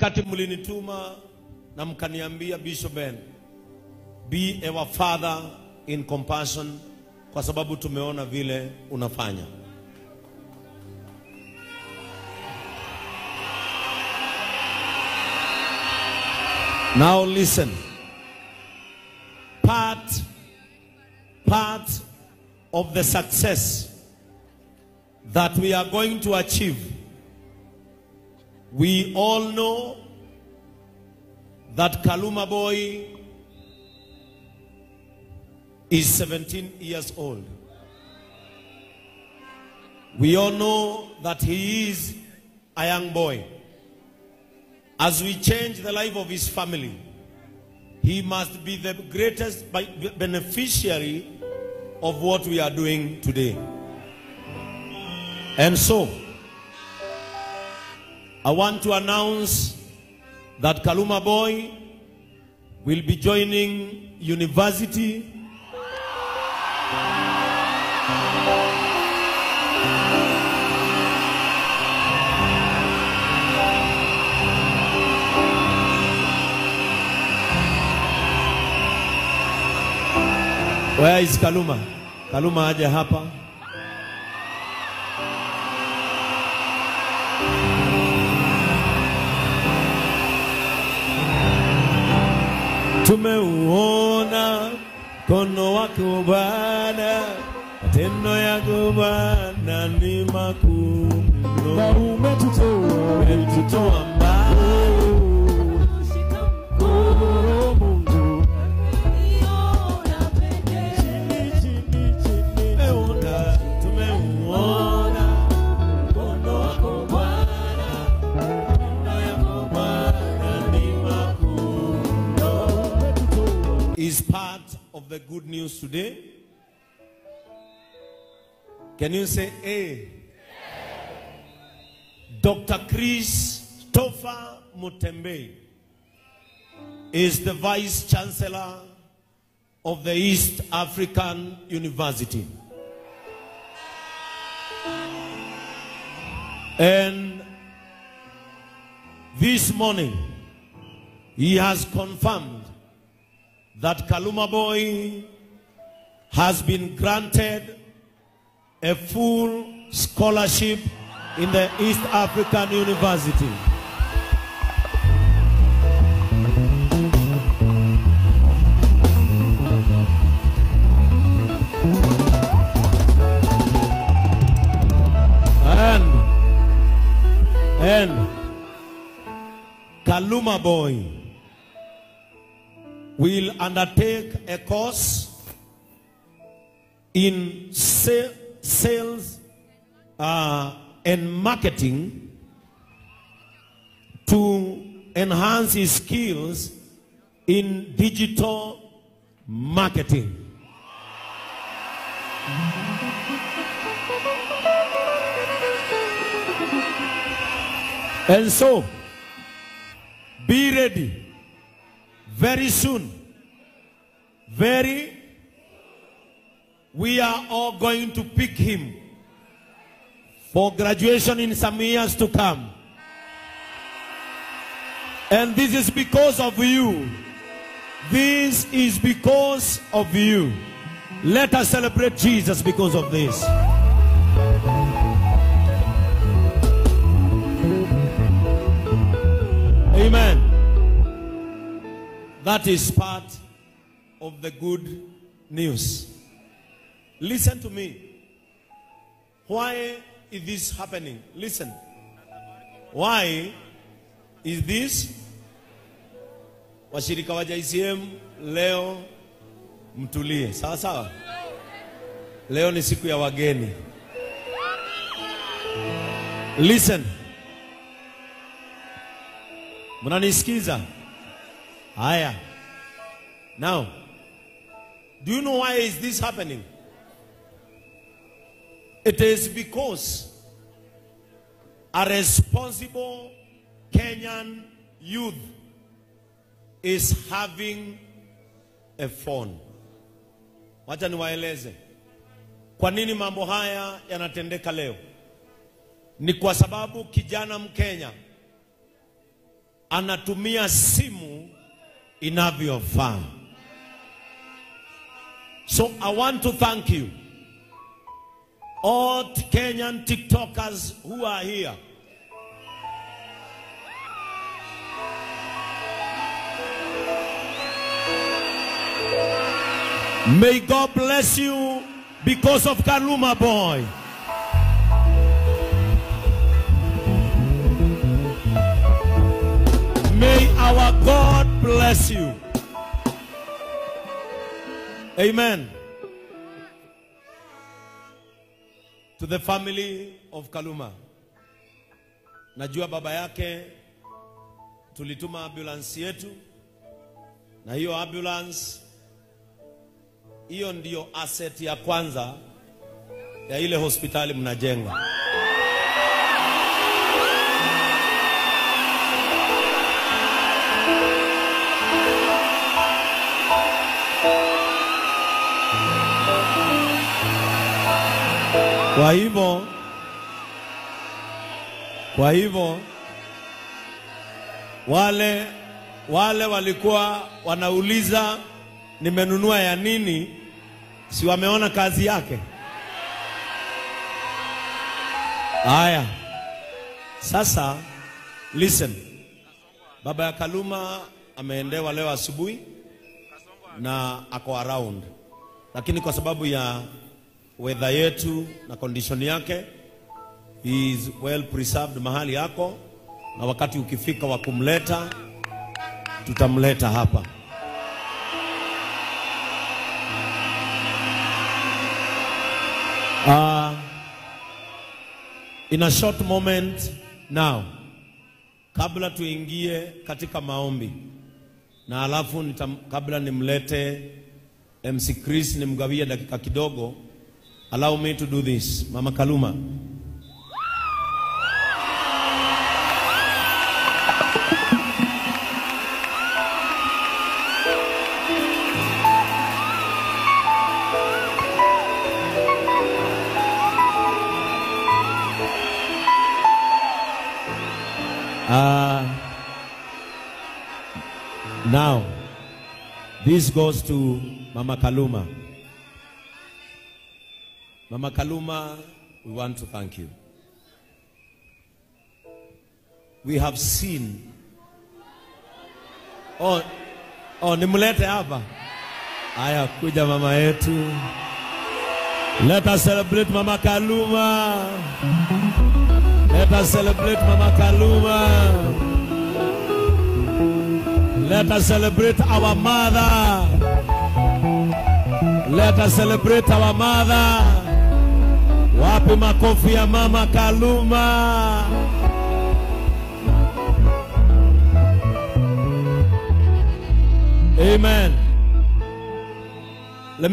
Wakati mlinituma na mkaniambia, Bishop Ben, be our father in compassion, kwa sababu tumeona vile unafanya. Now listen. Part of the success that we are going to achieve, we all know that Kaluma boy is 17 years old. We all know that he is a young boy. As we change the life of his family, he must be the greatest beneficiary of what we are doing today. And so, I want to announce that Kaluma boy will be joining university Where is Kaluma? Kaluma aje hapa. Tumeuona mkono wako Bwana, matendo yako Bwana ni makuu mno. Na umetutoa mbali. Mungu. Tumeuona mkono wako Bwana, matendo yako Bwana ni makuu mno. Is part of the good news today. Can you say A? Dr. Christopher Mutembei is the Vice Chancellor of the East African University. And this morning, he has confirmed that Kaluma boy has been granted a full scholarship in the East African University. And Kaluma boy will undertake a course in sales and marketing to enhance his skills in digital marketing. And so, be ready. Very soon, we are all going to pick him for graduation in some years to come. And this is because of you. This is because of you. Let us celebrate Jesus because of this. Amen. That is part of the good news. Listen to me. Why is this happening? Listen. Why is this? Washirika wa JCM leo mtulie. Sawa sawa. Leo ni siku ya wageni. Listen. Mnanisikiza? Haya. Now, do you know why is this happening? It is because a responsible Kenyan youth is having a phone. Wacha niwaeleze kwa nini mambo haya yanatendeka leo. Ni kwa sababu kijana Mkenya anatumia simu inavyofaa. So I want to thank you, all Kenyan TikTokers who are here. May God bless you because of Kaluma Boy. May our God bless you. Amen. To the family of Kaluma. Najua baba yake tulituma ambulance yetu, na hiyo ambulance hiyo ndiyo asset ya kwanza ya ile hospitali mnajenga. Kwa hivyo wale walikuwa wanauliza nimenunua ya nini, si wameona kazi yake? Haya. Sasa listen. Baba ya Kaluma ameendewa leo asubuhi na ako around. Lakini kwa sababu ya weather yetu na condition yake, he is well preserved mahali yako, na wakati ukifika wa kumleta tutamleta hapa. In a short moment now, kabla tuingie katika maombi, na alafu kabla nimlete MC Chris nimgawie dakika kidogo, allow me to do this. Mama Kaluma. Now, this goes to Mama Kaluma. Mama Kaluma, we want to thank you. We have seen. Oh, nimlete hapa. Aya, kuja mama yetu. Let us celebrate Mama Kaluma. Let us celebrate Mama Kaluma. Let us celebrate our mother. Let us celebrate our mother. Wapi makofi ya Mama Kaluma. Amen. Let